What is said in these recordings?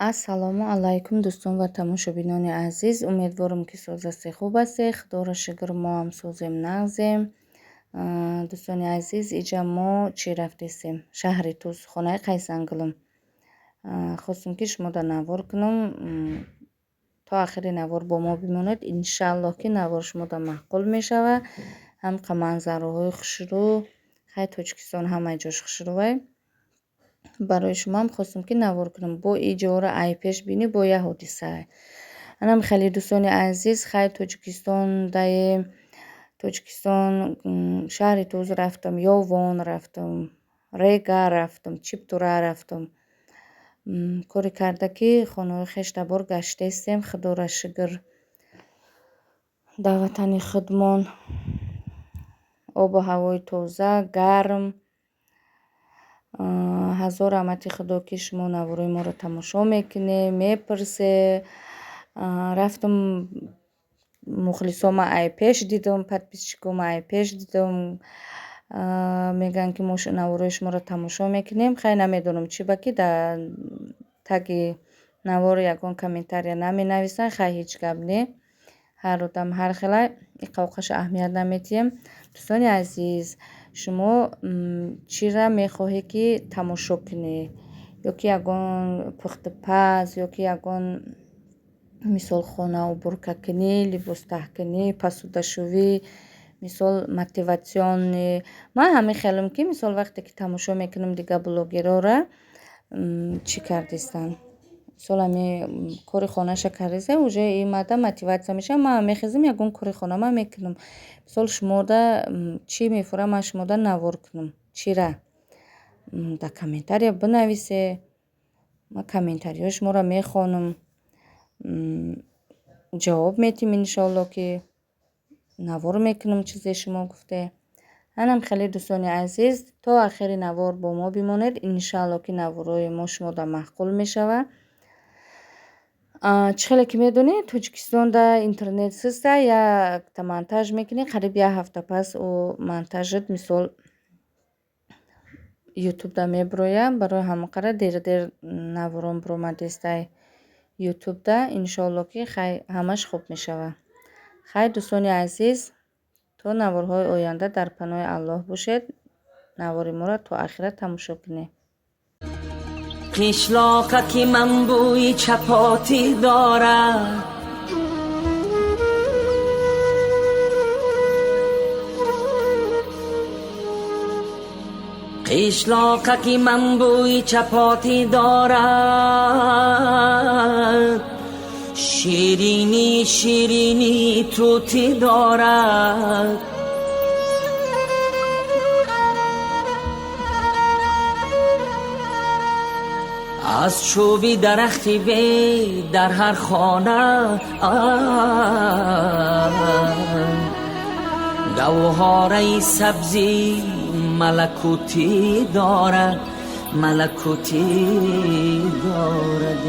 Ассалому алайкум, дӯстон ва тамошобинони азиз. Умедворам, ки соз ҳастед, хуб ҳастед. Худоро шукр, мо ҳам созем, нағзем. Дӯстони азиз, иҷа мо чӣ рафтестем? Шаҳри Тус, хонаи Қайсангулум. Хостем, ки шумода навор кунам. То ахири навор бо мо бимонед. Иншааллоҳ, ки навор шумода маъқул мешавад. Ҳамқа манзараҳои хушрӯ. Хай, Тоҷикистон ҳамаи ҷош хушрӯвай. Барои шумоам хостем, ки навор кунам. Бо иҷора ай пеш бинӣ, бо як ҳодиса. Анам хеле, дӯстони азиз, хай, Тоҷикистон даем. Тоҷикистон, шаҳри Туз рафтам, Ёвон рафтам, Регар рафтам, Чиптура рафтам. Коре карда, ки хонаҳои хештабор гаштаистем. Худоро шукр, дар ватани худмон обу ҳавои тоза, гарм. Ҳазор раҳмати Худо, ки шумо наворои моро тамошо мекунед, мепурсед. Рафтам, мухлисома ай пеш дидам, подписчикома ай пеш дидам. Мегӯянд, ки мо наворои шуморо тамошо мекунем. Хай, намедонам, чӣ ба ки дар таги навор ягон комментария наменависанд. Хай, ҳеҷ гап не. Ҳар одам ҳар хела, иқоқаша аҳамият намедиҳем. Дӯстони азиз, шумо чира мехоҳед, ки тамошо кунед? Ё ки ягон пухтупаз, ё ки ягон, мисол, хона уборка кунӣ, либос таҳкунӣ, посудашӯвӣ, мисол, мотивационный. Ман ҳамин хелам, ки, мисол, вақте ки тамошо мекунам дигар блогерора, чӣ кардистанд, мисол, ҳами кори хонаша кардиста, уже имада мотиватсия мешавам, ман мехезам, ягон кори хона ман мекунам. Мисол, шумода чӣ мефурам, ман шумода навор кунам, чира дар комментария бинависе. Ман комментариҳои шуморо мехонам, ҷавоб медиҳем, иншоалло, ки навор мекунам чизе шумо гуфте. Анам хеле, дӯстони азиз, то ахири навор бо мо бимонед. Иншаалло, ки наворои мо шумода маъқул мешавад. Чӣ хеле ки медонед, Тоҷикистонда интернет систа, якта монтаж мекунӣ, қариб як ҳафта пас ӯ монтажат, мисол, Ютубда мебирояд. Барои ҳамон қадар дер-дер наворон биромадестай Ютубда. Иншоалло, ки хай, ҳамаш хуб мешавад. Хай, дӯстони азиз, то наворҳои оянда дар паноҳи Аллоҳ бошед. Навори моро то ахира тамошо кунед. Қишлоқаки ман бӯи чапотӣ дорад, қишлоқаки ман бӯи чапотӣ дорад, ширинӣ, ширинӣ тутӣ дорад. Аз чӯби дарахти бед дар ҳар хона гавҳораи сабзи малакутӣ дорад, малакутӣ дорад.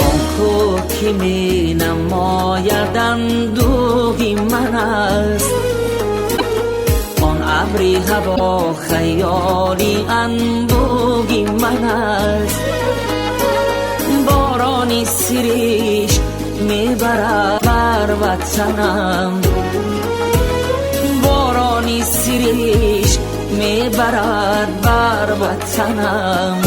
Он ку ки менамояд, андӯҳи ман аст, он абри ҳаво хаёли анбӯҳи ман аст. Борони сириш мебарад бар ватанам, борони сириш мебарад бар ватанам.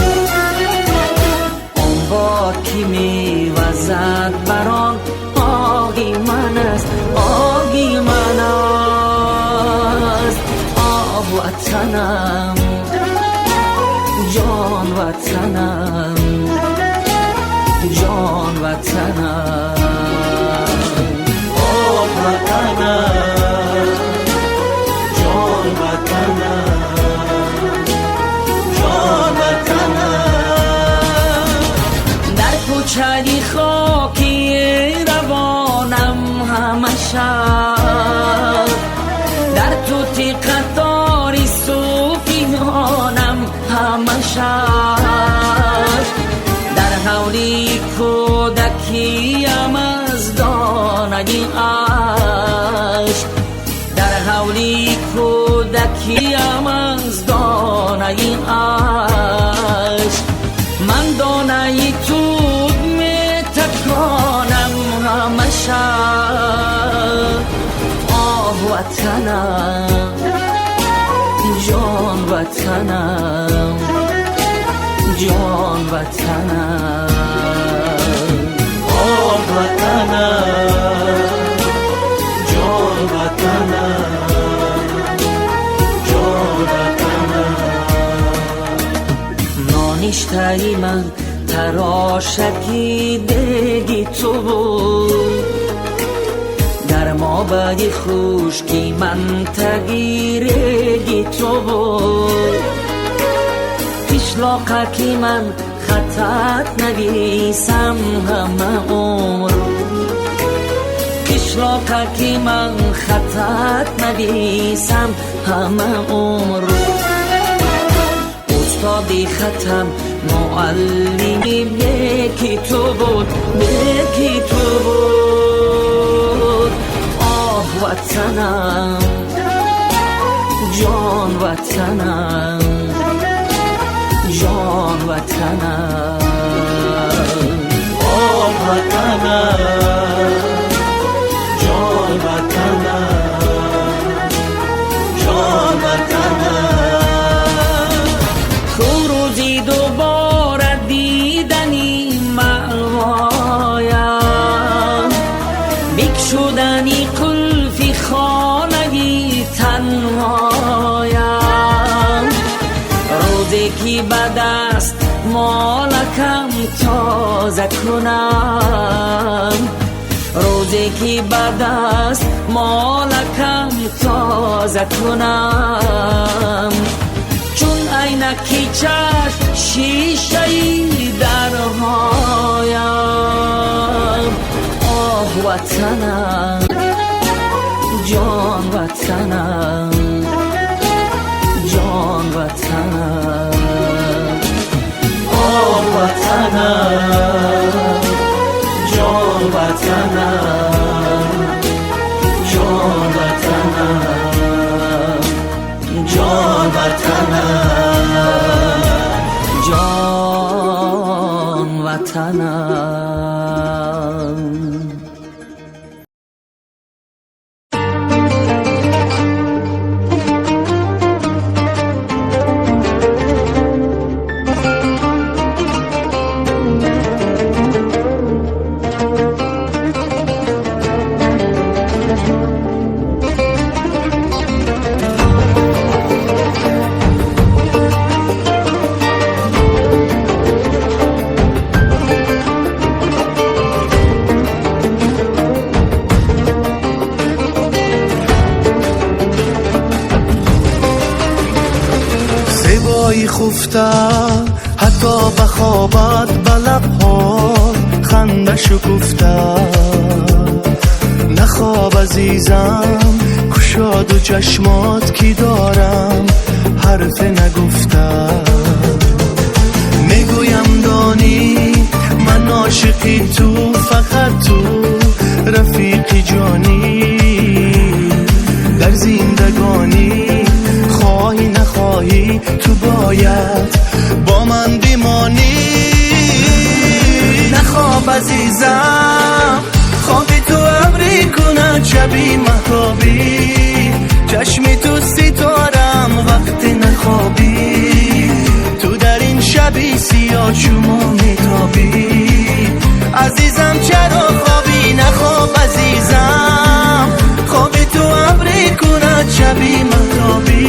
Он бод ки мевазад бар он оғи ман аст, оғи ман аст. Оҳ, ватанам, ҷон ватанам, ҷон ватанам. Оҳ, ватанам, ҷон ватанам, ҷон ватанам. Дар кӯчаи хоки равонам ҳама шаб, дар тути қатори сӯфиёнам ҳама шаб, дар ҳавли кӯдакиям аз донаи ашк, дар ҳавли кӯдакиам аз. донаи ашк. Ман донаи тут метаконам ҳама шаб. Оҳ, ватанам, ҷон ватанам, ҷон ватанам. Оҳ, ватанам, ҷон ватанам, ҷон ватанам. Ноништаи ман тарошаки деги ту буд, гармобаи хушки ман таги реги ту буд. Қишлоқаки ман хаттат нависам ҳама умр, қишлоқаки ман хаттат нависам ҳама умр. Устоди хатам муаллими неки ту буд, неки ту буд. Оҳ, ватанам, ҷон ватанам, ҷон ватанам. Оҳ, ватанам, ҷон ватанам, ҷон ватанам. Рӯзи дубора дидани маъвоям, бикшудани қулфи хонаи танҳоям. Рӯзе ки ба даст молакам тоза кунам, рӯзе ки ба даст молакам тоза кунам, чун айнаки чашм шишаи дарҳоям. Оҳ, ватанам, ҷон ватанам, ҷон ватанам. Оҳ, ватанам, ҷон ватанам, ҷон ватанам, ҷон ватанам. Ҷон ватанам. Зебои хуфта ҳатто ба хобат ба лабҳо ханда шукуфта. Нахоб, азизам, кушоду чашмот, ки дорам ҳарфе нагуфта. Мегӯям, донӣ, ман ошиқи ту, фақат ту рафиқи ҷонӣ дар зиндагонӣ. Хоҳӣ нахоҳӣ, ту бояд бо ман бимонӣ. Нахоб, азизам, хоби ту абрӣ кунад шаби маҳтобӣ. Чашми ту ситорам вақти нахобӣ. Ту дар ин шаби сиёҳ чумо метобӣ. Азизам, чаро хобӣ? Нахоб, азизам, хоби ту абрӣ кунад шаби маҳтобӣ.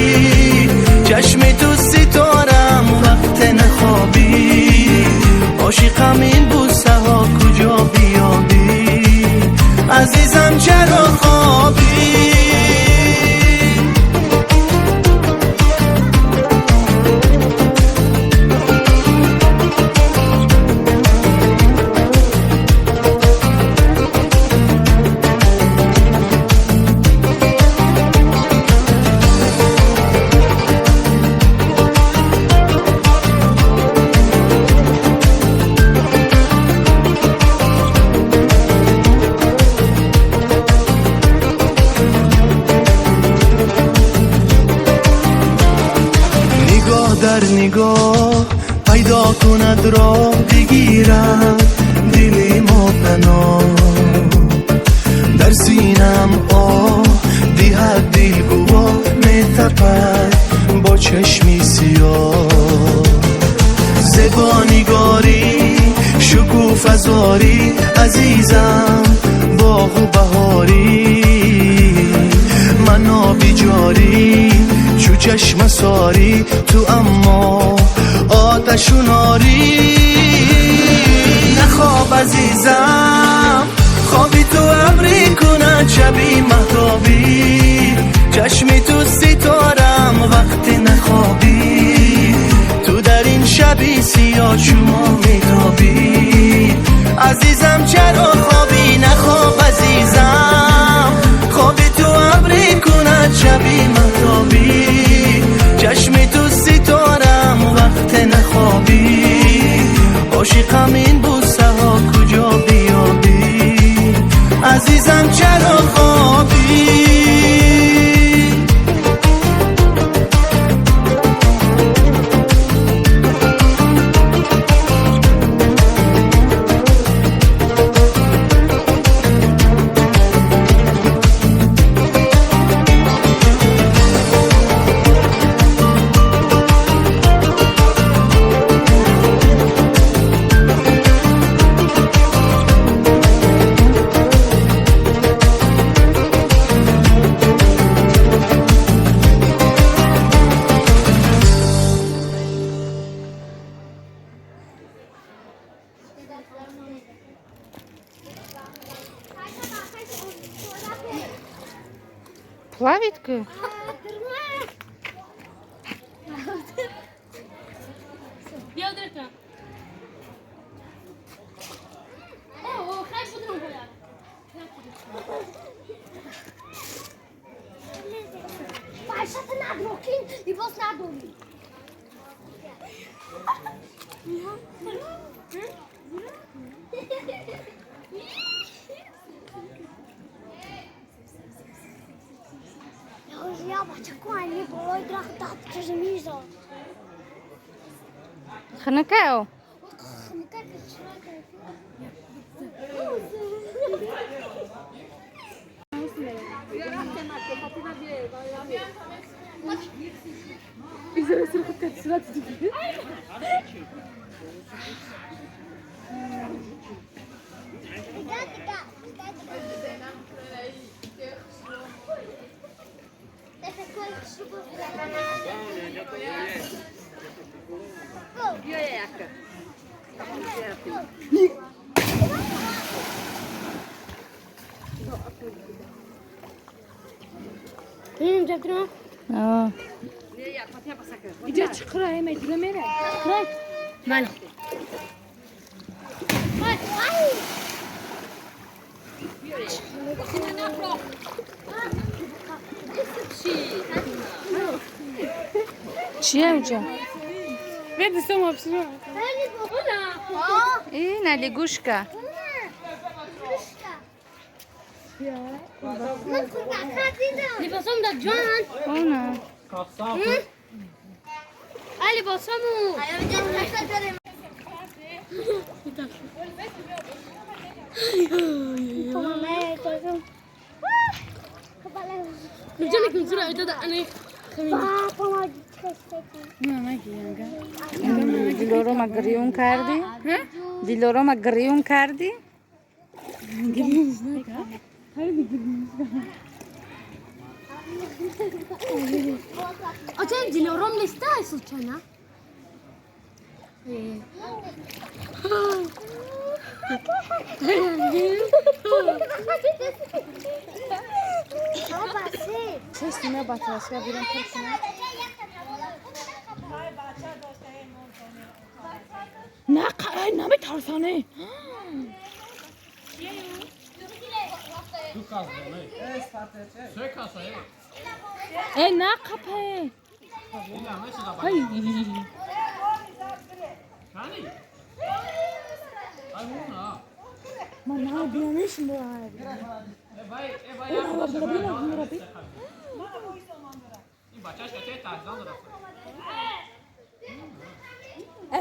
Чашми ту ситорам вақти нахобӣ. Ошиқам, ин бусаҳо куҷо биёбӣ? Азизам, чаро хобӣ? Дар нигоҳ пайдо кунад роҳ, бигирад дили мо паноҳ. Дар синам оҳ диҳад дил гувоҳ, метапад бо чашми сиёҳ. Зебо нигорӣ, шукуфазорӣ, азизам, боғу баҳорӣ. Ман обиҷорӣ, чу чашма сорӣ, ту аммо оташу норӣ. Нахоб, азизам, хоби ту абрӣ кунад шаби маҳтобӣ. Чашми ту ситорам вақти нахобӣ. Ту дар ин шаби сиёҳ чумо метобӣ. Азизам, чаро хобӣ? Нахоб, азизам, хоби ту абрӣ кунад шаби маҳтобӣ. Чашми ту ситорам вақти нахобӣ. Ошиқам, ин бусаҳо куҷо биёбӣ? Азизам, чаро хобӣ? Плавит ку? Хунукао. Чия уҷа? Ина лягушка. Она. Дилорома гирён кардӣ? Дилорома гирён кардӣ? А что, Дилором листай случайно? نه نمیترسانه. ای نه قپه. ای من بیانش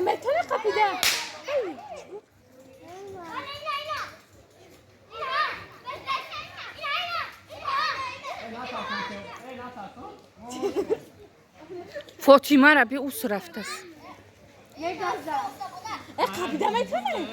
Метавонӣ қапида? Фотимара би ус рафтааст. Қапида метавонӣ?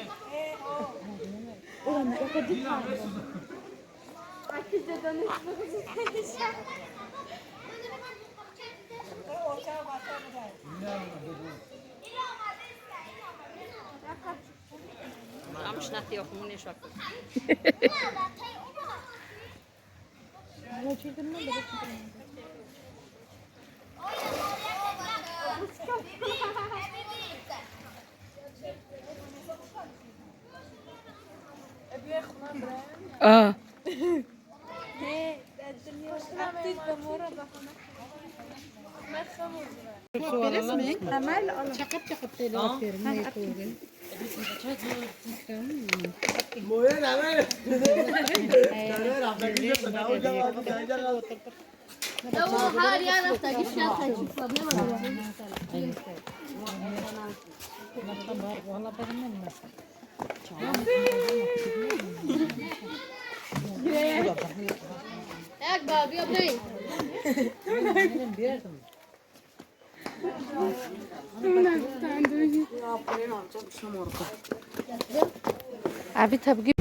Аби табги.